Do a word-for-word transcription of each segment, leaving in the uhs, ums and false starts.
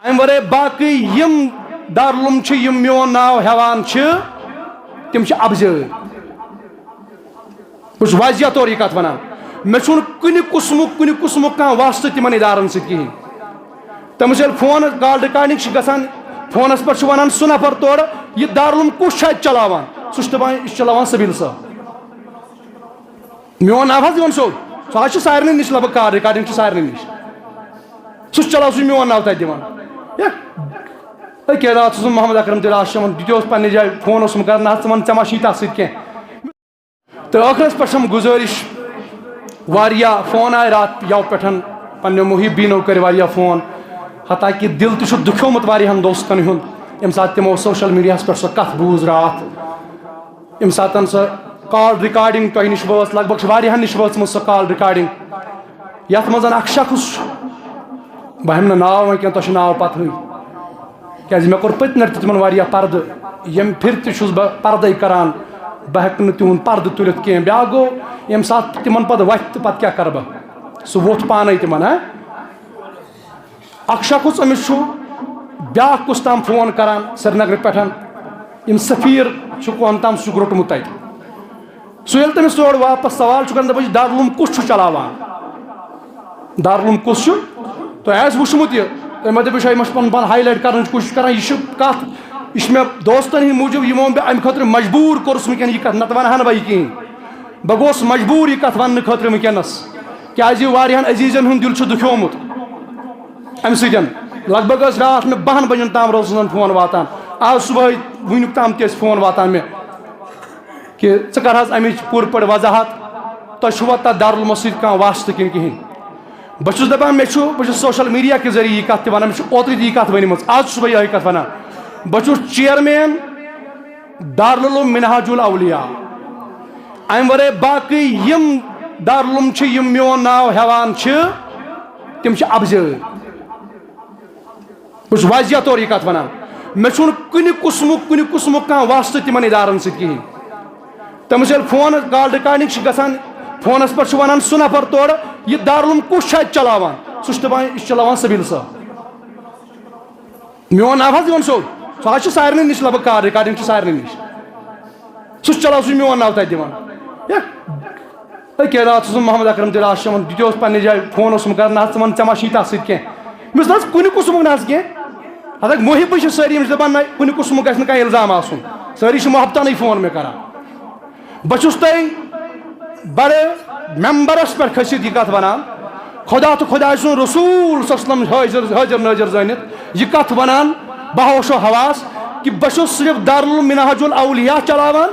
امہِ ورٲے باقٕے یِم دارالعلوم چھِ، یِم میون ناو ہٮ۪وان چھِ، تِم چھِ اپزٲرۍ۔ بہٕ چھُس واضح طور یہِ کتھ ونان، مےٚ چھُنہٕ کُنہِ قٕسمُک، کُنہِ قٕسمُک کانٛہہ واسطہٕ تِمن ادارن سۭتۍ کِہیٖنۍ۔ تٔمِس ییٚلہِ فون، کال ریکارڈنگ چھِ گژھان، فونس پٮ۪ٹھ چھُ ونان سُہ نفر تورٕ، یہِ دارالعلوم کُس چھُ اتہِ چلاوان؟ سُہ چھُ دپان، یہِ چھُ چلاوان سبیل صٲب۔ میون ناو حظ دِوان سیوٚد۔ سُہ حظ چھُ سارنٕے نِش، لگ بگ کال ریکارڈنگ چھِ سارنٕے نِش۔ سُہ چھُ چلاوان، سُہ چھُ میون ناو تتہِ دِوان۔ ہے، أکے راتھ اوسُس بہٕ محمد اکرم تہِ راشن، یہِ تہِ اوس پننہِ جایہِ فون اوسُم کران، نہ حظ ژٕ وَن، ژےٚ ما چھُے تَتھ سۭتۍ کینٛہہ؟ تہٕ ٲخرس پٮ۪ٹھ چھَم گُزٲرِش، واریاہ فون آے راتھ یَوٕ پٮ۪ٹھ، پننیو محبیٖنو کٔرۍ واریاہ فون، حتیٰ کہِ دِل تہِ چھُ دُکھیومُت واریاہن دوستن ہُنٛد، ییٚمہِ ساتہٕ تِمو سوشل میڈیاہس پٮ۪ٹھ سۄ کتھ بوٗز راتھ، ییٚمہِ ساتہٕ سۄ کال ریکارڈنگ تۄہہِ نِش وٲژ، لگ بگ چھِ واریاہن نِش وٲژمٕژ سۄ کال ریکارڈنگ، یتھ منٛز اکھ شخص چھُ، بہٕ ہٮ۪مہٕ نہٕ ناو وۄنۍ کینٛہہ، تۄہہِ چھُ ناو پتہٕے۔ کیازِ مےٚ کوٚر پٔتۍ لٹہِ تہِ تِمن واریاہ پردٕ، ییٚمہِ پھِرِ تہِ چھُس بہٕ پردے کران، بہٕ ہٮ۪کہٕ نہٕ تِہُنٛد پردٕ تُلِتھ کینٛہہ۔ بیٛاکھ گوٚو، ییٚمہِ ساتہٕ تِمن پتہٕ وتھِ تہٕ پتہٕ کیٛاہ کرٕ بہٕ؟ سُہ ووٚتھ پانے تِمن، ہاں؟ اکھ شخص، أمِس چھُ بیٛاکھ کُس تام فون کران سرینگرٕ پٮ۪ٹھ، یِم سفیر چھُ کُہن تام، سُہ چھُ گرٛوٹمُت تتہِ۔ سُہ ییٚلہِ تٔمِس تورٕ واپس سوال چھُ کران، دَپان چھِ، "دارالعلوم کُس چھُ چلاوان؟ دارالعلوم کُس چھُ؟ تۄہہِ آسہِ وُچھمُت یہِ؟" تٔمۍ ما دَپہِ، "یہِ چھُ، یہِ ما چھُ پَنُن پان ہائی لائٹ کرنٕچ کوٗشِش کران، یہِ چھُ کَتھ، یہِ چھُ مےٚ دوستَن ہِنٛدۍ موٗجوٗب، یِمو مےٚ اَمہِ خٲطرٕ مجبوٗر کوٚرُس وٕنکٮ۪ن یہِ کَتھ، نَتہٕ وَنہٕ ہا نہٕ بہٕ یہِ کِہیٖنۍ۔ بہٕ گوٚوُس مجبوٗر یہِ کَتھ وَننہٕ خٲطرٕ وٕنکٮ۪نَس، کیٛازِ واریاہَن عزیٖزَن ہُنٛد دِل چھُ دُکھیومُت اَمہِ سۭتۍ۔" لگ بگ ٲسۍ راتھ مےٚ بَہَن بَجَن تام روزان فون واتان، آز صُبحٲے وٕنیُک تام تہِ ٲسۍ فون واتان مےٚ۔ کہِ ژٕ کر حظ امِچ پوٗرٕ پٲٹھۍ وضاحت، تۄہہِ چھُوا تتھ دارالعلومس سۭتۍ کانٛہہ واسطہٕ کِنہٕ کِہیٖنۍ؟ بہٕ چھُس دپان، مےٚ چھُ، بہٕ چھُس سوشل میڈیا کہِ ذٔریعہٕ یہِ کتھ تہِ ونان، مےٚ چھُ اوترٕ تہِ یہِ کتھ ؤنمٕژ، آز چھُس بہٕ یِہوٚے کتھ ونان۔ بہٕ چھُس چیئرمین دارالعلوم منہاج الاولیاء۔ امہِ ورٲے باقٕے یِم دارالعلوم چھِ، یِم میون ناو ہٮ۪وان چھِ، تِم چھِ اپزٲرۍ۔ بہٕ چھُس واضح طور یہِ کتھ ونان، مےٚ چھُنہٕ کُنہِ قٕسمُک، کُنہِ قٕسمُک کانٛہہ واسطہٕ تِمن ادارن سۭتۍ کِہیٖنۍ۔ تٔمِس ییٚلہِ فون، کال ریکارڈنگ چھِ گژھان، فونس پٮ۪ٹھ چھُ ونان سُہ نفر تورٕ، یہِ دارالعلوم کُس چھُ اتہِ چلاوان؟ سُہ چھُ دپان، یہِ چھُ چلاوان سبیل صٲب۔ میون ناو حظ دِوان سیوٚد، سُہ حظ چھُ سارنٕے نِش، لگ بگ کال ریکارڈنگ چھِ سارنٕے نِش۔ سُہ چھُ چلاوان، سُہ چھُ میون ناو تتہِ دِوان۔ ہے، أکے راتھ اوسُس بہٕ محمد اکرم تہِ راشن، یہِ تہِ اوس پننہِ جایہِ فون اوسُم کران، نہ حظ ژٕ وَن، ژےٚ ما چھُے تَتھ سۭتۍ کینٛہہ؟ مےٚ دوٚپُس، نہ حظ، کُنہِ قٕسمُک نہ حظ کینٛہہ۔ حالانکہِ محبٕے چھِ سٲری، یِم چھِ دَپان، نہ، کُنہِ قٕسمُک گژھِ نہٕ کانٛہہ اِلزام آسُن۔ سٲری چھِ محبتَنٕے فون مےٚ کران۔ بہٕ چھُس تۄہہِ بڑٕ ممبرَس پٮ۪ٹھ کھٔسِتھ یہِ کَتھ وَنان، خۄدا تہٕ خۄداے سُنٛد رسول صلی اللہ علیہ وسلم حٲضِر، حٲضِر نٲضِر زٲنِتھ یہِ کَتھ وَنان، بہوش و حواس، کہِ بہٕ چھُس صرف دارالعلوم منہاج الاولیاء چلاوان،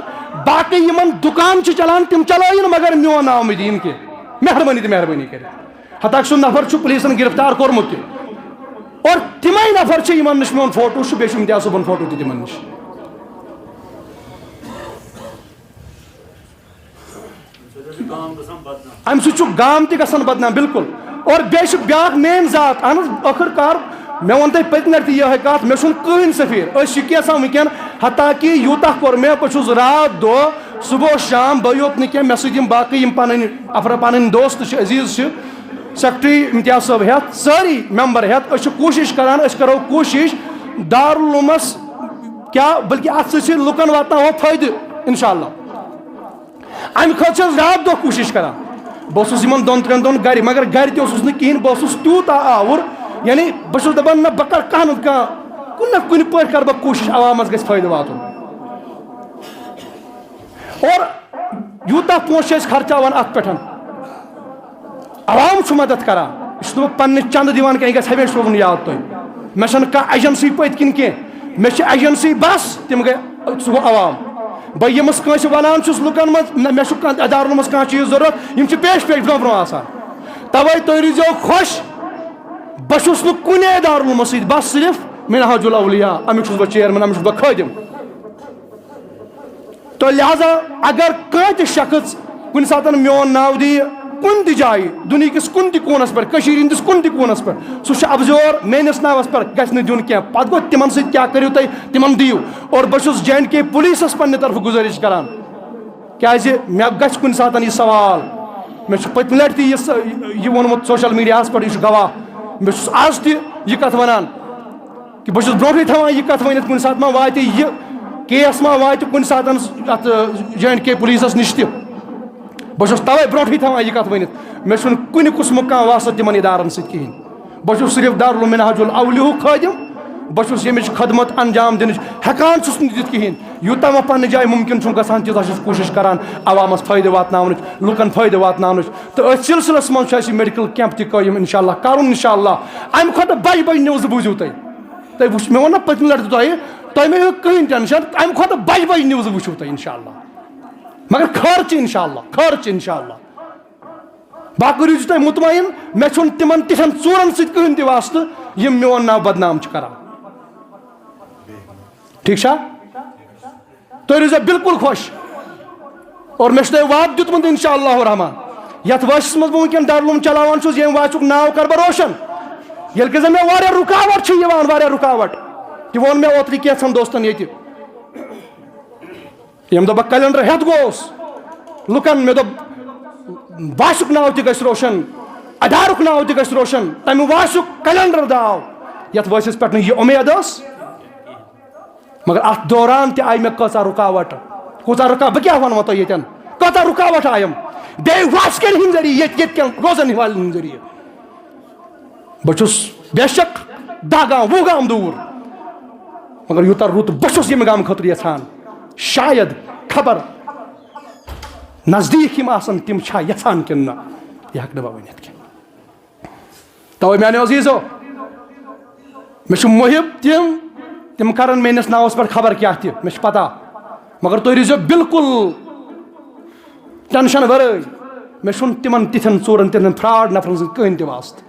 باقٕے یِمن دُکان چھِ چلان، تِم چلٲیِن، مگر میون ناو مہٕ دِیِن کینٛہہ۔ مہربٲنی تہٕ مہربٲنی کٔرِتھ۔ حتیٰ کہ سُہ نفر چھُ پولیسن گرفتار کوٚرمُت تہِ۔ اور تِمے نفر چھِ یِمن نِش میون فوٹو چھُ، بیٚیہِ چھُ امتیاز صٲبُن فوٹو تہِ تِمن نِش۔ امہِ سۭتۍ چھُ گام تہِ گژھان بدنام، بالکل۔ اور بیٚیہِ چھُ بیٛاکھ مین ذات، اہن حظ، ٲخٕر کار مےٚ ووٚن تۄہہِ پٔتمہِ لٹہِ تہِ یِہوٚے کتھ، مےٚ چھُنہٕ کٕہٕنۍ سفیر، أسۍ چھِ کینٛژھا وٕنکٮ۪ن، حتیٰ کہِ یوٗتاہ کوٚر مےٚ، بہٕ چھُس راتھ دۄہ صبح و شام، بہٕ یوت نہٕ کینٛہہ، مےٚ سۭتۍ یِم باقٕے یِم پنٕنۍ افرا-، پنٕنۍ دوست چھِ، عزیز چھِ، سیکرٹری امتیاز صٲب ہٮ۪تھ، سٲری ممبر ہٮ۪تھ، أسۍ چھِ کوٗشش کران، أسۍ کرو کوٗشش دارالعلومس کیٛاہ، بلکہِ اتھ سۭتۍ سۭتۍ لُکن واتناوو فٲیدٕ، انشاءاللہ۔ امہِ خٲطرٕ چھِ أسۍ راتھ دۄہ کوٗشِش کران۔ بہٕ اوسُس یِمن دۄن ترٛٮ۪ن دۄہن گرِ، مگر گرِ تہِ اوسُس نہٕ کِہیٖنۍ، بہٕ اوسُس تیوٗتاہ آوُر، یعنی بہٕ چھُس دپان، نہ، بہٕ کرٕ کانٛہہ نتہٕ کانٛہہ، کُنہِ نتہٕ کُنہِ پٲٹھۍ کرٕ بہٕ کوٗشِش عوامس گژھِ فٲیدٕ واتُن۔ اور یوٗتاہ پونٛسہٕ چھِ أسۍ خرچاوان اتھ پٮ۪ٹھ، عوام چھُ مدد کران، یہِ چھُس نہٕ بہٕ پننہِ چندٕ دِوان کینٛہہ، یہِ گژھِ ہمیشہِ روزُن یاد تۄہہِ۔ مےٚ چھنہٕ کانٛہہ ایجنسی پٔتۍ کِنۍ کینٛہہ، مےٚ چھِ ایجنسی بس، تِم گٔے، سُہ گوٚو عوام۔ بہٕ ییٚمِس کٲنٛسہِ ونان چھُس لُکن منٛز، نہ، مےٚ چھُ کانٛہہ ادارن منٛز کانٛہہ چیٖز ضروٗرت، یِم چھِ پیش پیش برونٛہہ برونٛہہ آسان۔ توے تُہۍ روٗزیو خۄش، بہٕ چھُس نہٕ کُنے ادارن منٛز سۭتۍ، بس صرف منہاج الاولیاء، امیُک چھُس بہٕ چیئرمین، امیُک چھُس بہٕ خٲدِم۔ تو لہذا اگر کانٛہہ تہِ شخص کُنہِ ساتہٕ میون ناو دِیہِ کُنہِ تہِ جایہِ، دُنیہکِس کُنہِ تہِ کوٗنس پٮ۪ٹھ، کٔشیٖرِ ہٕنٛدِس کُنہِ تہِ کوٗنس پٮ۪ٹھ، سُہ چھُ ابزور، میٲنِس ناوس پٮ۪ٹھ گژھِ نہٕ دیُن کینٛہہ۔ پتہٕ گوٚو تِمن سۭتۍ کیٛاہ کٔرِو تُہۍ، تِمن دِیِو۔ اور بہٕ چھُس جے اینڈ کے پُلیٖسس پننہِ طرفہٕ گُزٲرِش کران، کیازِ مےٚ گژھِ کُنہِ ساتہٕ یہِ سوال، مےٚ چھُ پٔتمہِ لٹہِ تہِ یہِ س-، یہِ ووٚنمُت سوشل میڈیاہس پٮ۪ٹھ، یہِ چھُ گواہ، مےٚ چھُس آز تہِ یہِ کتھ ونان۔ کہِ بہٕ چھُس برونٛٹھٕے تھاوان یہِ کَتھ ؤنِتھ، کُنہِ ساتہٕ ما واتہِ یہِ کیس ما واتہِ کُنہِ ساتہٕ اَتھ جے اینڈ کے پُلیٖسَس نِش تہِ۔ بہٕ چھُس تَوَے برونٛٹھٕے تھاوان یہِ کَتھ ؤنِتھ، مےٚ چھُنہٕ کُنہِ قٕسمُک کانٛہہ واسطہٕ تِمَن اِدارَن سۭتۍ کِہیٖنۍ۔ بہٕ چھُس صرف دارالمنہاج الاولیاہُک خٲدِم، بہٕ چھُس ییٚمِچ خدمت انجام دِنٕچ ہٮ۪کان چھُس نہٕ دِتھ کِہیٖنۍ۔ یوٗتاہ مےٚ پننہِ جایہِ مُمکِن چھُم گژھان، تیٖژاہ چھُس کوٗشِش کران عوامس فٲیدٕ واتناونٕچ، لُکن فٲیدٕ واتناونٕچ۔ تہٕ أتھۍ سلسلس منٛز چھُ اَسہِ یہِ میڈیکل کیمپ تہِ قٲیِم، انشاءاللہ کرُن، انشاءاللہ۔ اَمہِ کھۄتہٕ بجہِ بجہِ نِوزٕ بوٗزِو تُہۍ۔ تۄہہِ وٕچھ، مےٚ ووٚن نہ پٔتمہِ لٹہِ تہِ تۄہہِ، تۄہہِ مہ ہیٚیِو کٕہٕنۍ ٹینشن، اَمہِ کھۄتہٕ بجہِ بجہِ نِوزٕ وٕچھِو تُہۍ انشاءاللہ۔ مگر خٲر چھِ انشاءاللہ، خٲر چھِ انشاءاللہ۔ باقٕے روٗزِو تُہۍ مطمئن، مےٚ چھُنہٕ تِمن تِتھٮ۪ن ژوٗرن سۭتۍ کٕہٕنۍ تہِ واسطہٕ، یِم میون ناو بدنام چھِ کران۔ ٹھیٖک چھا؟ تُہۍ روٗزِو بالکل خۄش۔ اور مےٚ چھُ تۄہہِ وعدٕ دیُتمُت انشاءاللہ الرحمن، یتھ وٲسِس منٛز بہٕ وٕنکیٚن دارالعلوم چلاوان چھُس، ییٚمہِ واسُک ناو کرٕ بہٕ روشن۔ ییٚلہِ کہِ زن مےٚ واریاہ رُکاوٹ چھِ یِوان، واریاہ رُکاوٹ۔ تہِ ووٚن مےٚ اوترٕ کینٛژھن دوستن ییٚتہِ۔ ییٚمہِ دۄہ بہٕ کلینڈر ہٮ۪تھ گوس، لُکن مےٚ دوٚپ، واسُک ناو تہِ گژھِ روشن، ادارُک ناو تہِ گژھِ روشن، تمہِ واسُک کلینڈر درٛاو، یتھ وٲسِس پٮ۪ٹھ نہٕ یہِ اُمید ٲس۔ مگر اتھ دوران تہِ آیہِ مےٚ کۭژاہ رُکاوٹ، کۭژاہ رُکا-، بہٕ کیٛاہ ونہٕ وۄنۍ تۄہہِ ییٚتٮ۪ن، کۭژاہ رُکاوٹ آیم بیٚیہِ واسکٮ۪ن ہٕنٛدِ ذٔریعہٕ، ییٚتہِ، ییٚتہِ کٮ۪ن روزن والٮ۪ن ہٕنٛدِ ذٔریعہٕ۔ بہٕ چھُس بے شک دَہ گام، وُہ گام دوٗر، مگر یوٗتاہ رُت بہٕ چھُس ییٚمہِ گامہٕ خٲطرٕ یژھان، شاید، خبر، نزدیٖک یِم آسن، تِم چھا یژھان کِنہٕ نہ، یہِ ہٮ۪کہٕ نہٕ بہٕ ؤنِتھ کینٛہہ۔ توے میانیو عزیزو، مےٚ چھُ محب تِم، تِم کرن میٲنِس ناوس پٮ۪ٹھ خبر کیٛاہ تہِ، مےٚ چھِ پتہ۔ مگر تُہۍ روٗزِو بالکل ٹینشن ورٲے۔ مےٚ چھُنہٕ تِمن تِتھٮ۪ن ژوٗرن، تِتھٮ۪ن فراڈ نفرن سۭتۍ کٕہٕنۍ تہِ واسطہٕ۔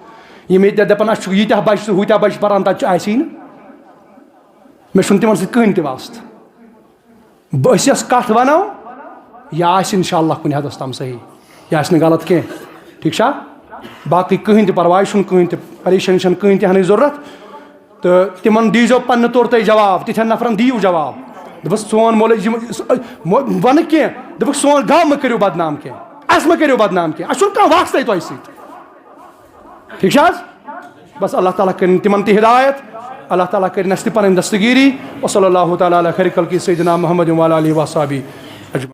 یِم ییٚتہِ دپان، اسہِ چھُ ییٖتیٛاہ بچہِ تہٕ ہوٗتیٛاہ بچہِ پران، تتہِ چھُ آسی نہٕ۔ مےٚ چھُنہٕ تِمن سۭتۍ کٕہٕنۍ تہِ واسطہٕ۔ بہٕ أسۍ یۄس کتھ ونو، یہِ آسہِ انشاءاللہ کُنہِ حدس تام صحیح، یہِ آسہِ نہٕ غلط کینٛہہ۔ ٹھیٖک چھا؟ باقٕے کٕہٕنۍ تہِ پرواے چھُنہٕ، کٕہٕنۍ تہِ پریشٲنی چھَنہٕ، کٕہٕنۍ تہِ ہنٕچ ضروٗرت۔ تہٕ تِمن دیٖزیو پننہِ طور تۄہہِ جواب، تِتھٮ۪ن نفرن دِیِو جواب۔ دوٚپُس، سون مولوی، یِم، مو-، ونہٕ کینٛہہ، دوٚپُکھ، سون گام مہ کٔرِو بدنام کینٛہہ، اسہِ مہ کٔرِو بدنام کینٛہہ، اسہِ چھُنہٕ کانٛہہ واسطے تۄہہِ سۭتۍ۔ ٹھیٖک چھا حظ؟ بس اللہ تعالیٰ کٔرِن تِمن تہِ ہدایت، اللہ تعالیٰ کٔرِن اسہِ تہِ پنٕنۍ دستگیری۔ وصلی اللہ تعالیٰ علی خیر خلقی سیدنا محمد وعلی آلہ وصحبہ۔